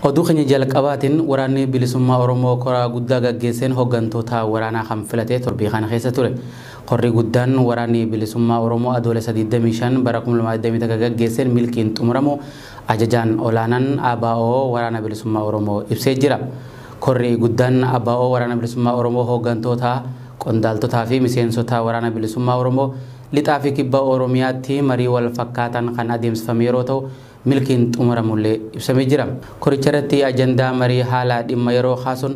Oduu keenya jalqabaatiin waraanni bilisummaa Oromoo koraa guddaa gaggeesseen hooggantoota waraanaa kan filatee torbii kana keessa ture. Korri guddaan waraanni bilisummaa Oromoo adoolessa 25 bara 2021 gaggeesseen milkiin xumuramu ajajaan olaanaan ABO waraana bilisummaa Oromoo ibsee jira. Korri guddaan ABO waraana bilisummaa Oromoo hooggantoota qondaaltotaa fi miseensota waraana bilisummaa Oromoo lixaa fi kibba Oromiyaatti marii wal fakkaatan kan adeemsifame yeroo ta'u milkiin xumuramullee ibsamee jira. Koricha irratti ajandaa marii haala dhimma yeroo kaasuun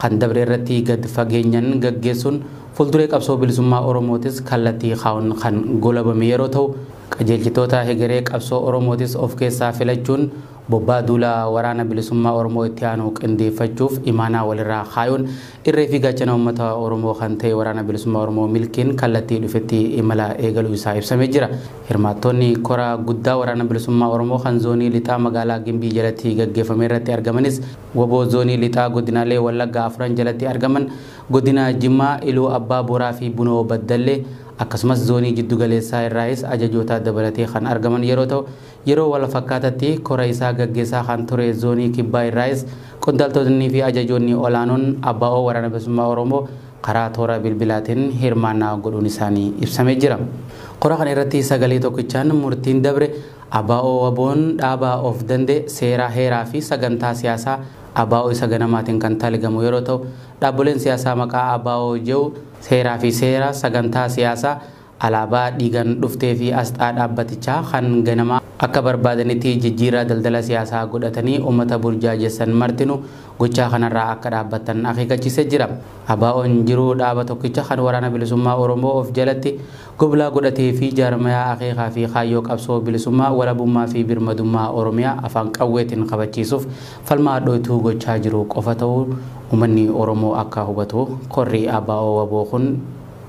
kan dabre irratti gad fageenyaan gaggeessuun fuulduree qabsoo bilisummaa Oromootis kallattii kaa'uun kan golabame yeroo ta'u qajeelchitoota hegeree qabsoo Oromootis of keessaa filachuun bobbaa duulaa waraana bilisummaa Oromoo itti aanu qindeeffachuuf imaanaa walirraa kaayuun irree fi gaachana uummata Oromoo kan ta'e waraana bilisummaa Oromoo milkiin kallattii dhufetti imala eegaluu isaa ibsamee jira. Hirmaattoonni kora guddaa waraana bilisummaa Oromoo kan zoonii lixaa magaalaa Gimbii jalatti gaggeeffame irratti argamanis woboo zoonii lixaa godinaalee Wallaggaa afran jalatti argaman godina Jimmaa, Iluu Abbaa Boraa fi Bunoo Baddallee akkasumas zoonii jiddu galeessaa irraayis ajajoota dabalatee kan argaman yeroo ta'u yeroo wal fakkaatatti kora isaa gaggeessaa kan ture zoonii kibbaa irraayis qondaaltonni fi ajajoonni olaanoon ABO waraana bilisummaa Oromoo karaa toora bilbilaatiin hirmaannaa godhuun isaanii ibsamee jira. Kora kana irratti sagalee tokkichaan murtiin dabre ABO waboon dhaabaa of danda'e seera heeraa fi sagantaa siyaasaa ABO isa ganamaatiin kan taaligamu yeroo ta'u dhaabboleen siyaasaa maqaa ABO jedhu seeraa fi seera sagantaa siyaasaa alaabaa dhiigan dhuftee fi asxaa dhaabbatichaa kan ganamaa akka barbaadanitti jijjiirraa daldala siyaasaa godhatanii uummata burjaajessan martinu gochaa kanarraa akka dhaabbatan akeekkachiisee jira. ABO'n jiruu dhaaba tokkicha kan waraana bilisummaa Oromoo of jalatti goblaa godhatee fi jaarmayaa akeekaa fi kaayyoo qabsoo bilisummaa walabummaa fi birmadummaa Oromiyaa afaan qawweetiin kabachiisuuf falmaa hadhootuu gochaa jiru qofa ta'uu uummanni Oromoo akka hubatu korri ABO waboo kun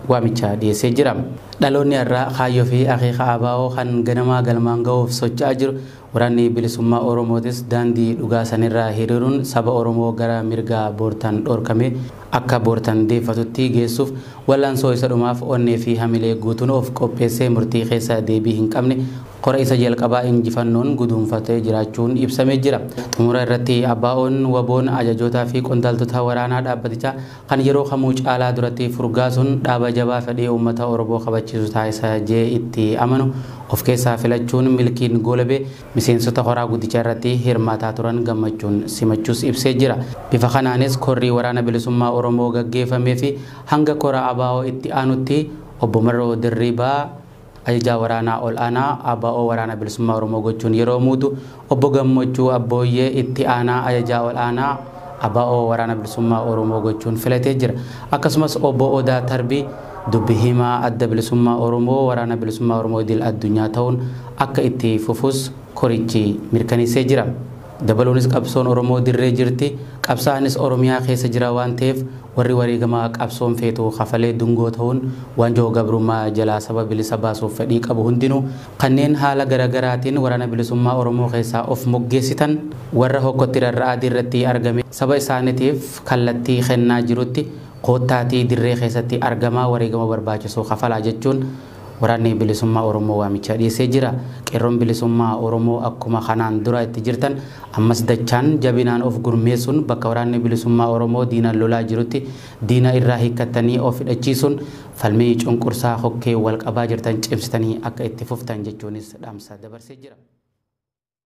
waamicha dhiyeessee jira. Dhaloonni har'aa kaayyoo fi akeeka ABO kan ganamaa galmaan ga'uuf socho'aa jiru waraanni bilisummaa Oromootis daandii dhugaa sanirraa hiriiruun saba Oromoo gara mirga boortaan dhorkame akka boortaan deeffatutti geessuuf wallaansoo isa dhumaaf onnee fi hamilee guutuun of qopheessee murtii keessa deebii hin qabne kora isa jalqabaa injifannoon guduunfatee jiraachuun ibsamee jira. Xumura irratti ABO'n waboon ajajootaa fi qondaaltota waraanaa dhaabbatichaa kan yeroo kamuu caalaa duratti furgaasuun dhaaba jabaa fedhii uummata Oromoo kabachiisu taasisa jee itti amanu of keessaa filachuun milkiin goolabee miseensota horaa guddichaa irratti hirmaataa turan gammachuun simachuus ibsee jira. Bifa kanaanis korri waraana bilisummaa Oromoo gaggeeffamee fi hanga kora ABO itti aanutti obbo Marroo Dirriibaa ajajaa waraanaa ol'aanaa ABO waraana bilisummaa Oromoo gochuun yeroo muudu obbo Gammachuu Abbooyyee itti aanaa ajajaa ol'aanaa ABO waraana bilisummaa Oromoo gochuun filatee jira. Akkasumas obbo Odaa Tarbii dubbi himaa adda bilisummaa Oromoo waraana bilisummaa Oromoo idil addunyaa ta'uun akka itti fufus korichi mirkaneessee jira. Dabaluunis qabsoon Oromoo dirree jirti. Qabsaa'anis Oromiyaa keessa jira waan ta'eef warri wareegamaa qabsoon feetu kafalee dungoo ta'uun waanjoo gabrummaa jalaa saba bilisa baasuuf fedhii qabu hundinuu kanneen haala garaagaraatiin waraana bilisummaa Oromoo keessaa of moggeessitan warra hokkotti rarra'aa irratti argame saba isaaniitiif kallattii kennaa jirutti koottaatii dirree keessatti argamaa wareegama barbaachisoo kafalaa jechuun waraanni bilisummaa Oromoo waamicha dhiyeessee jira. Qeerroon bilisummaa Oromoo akkuma kanaan dura itti jirtan ammas dachaan jabinaan of gurmeessuun bakka waraanni bilisummaa Oromoo diinaan lolaa jirutti diina irraa hiikkattanii of hidhachiisuun falmii cunqursaa hokkee wal qabaa jirtan cimsitanii akka itti fuftan jechuunis dhaamsa dabarsee jira.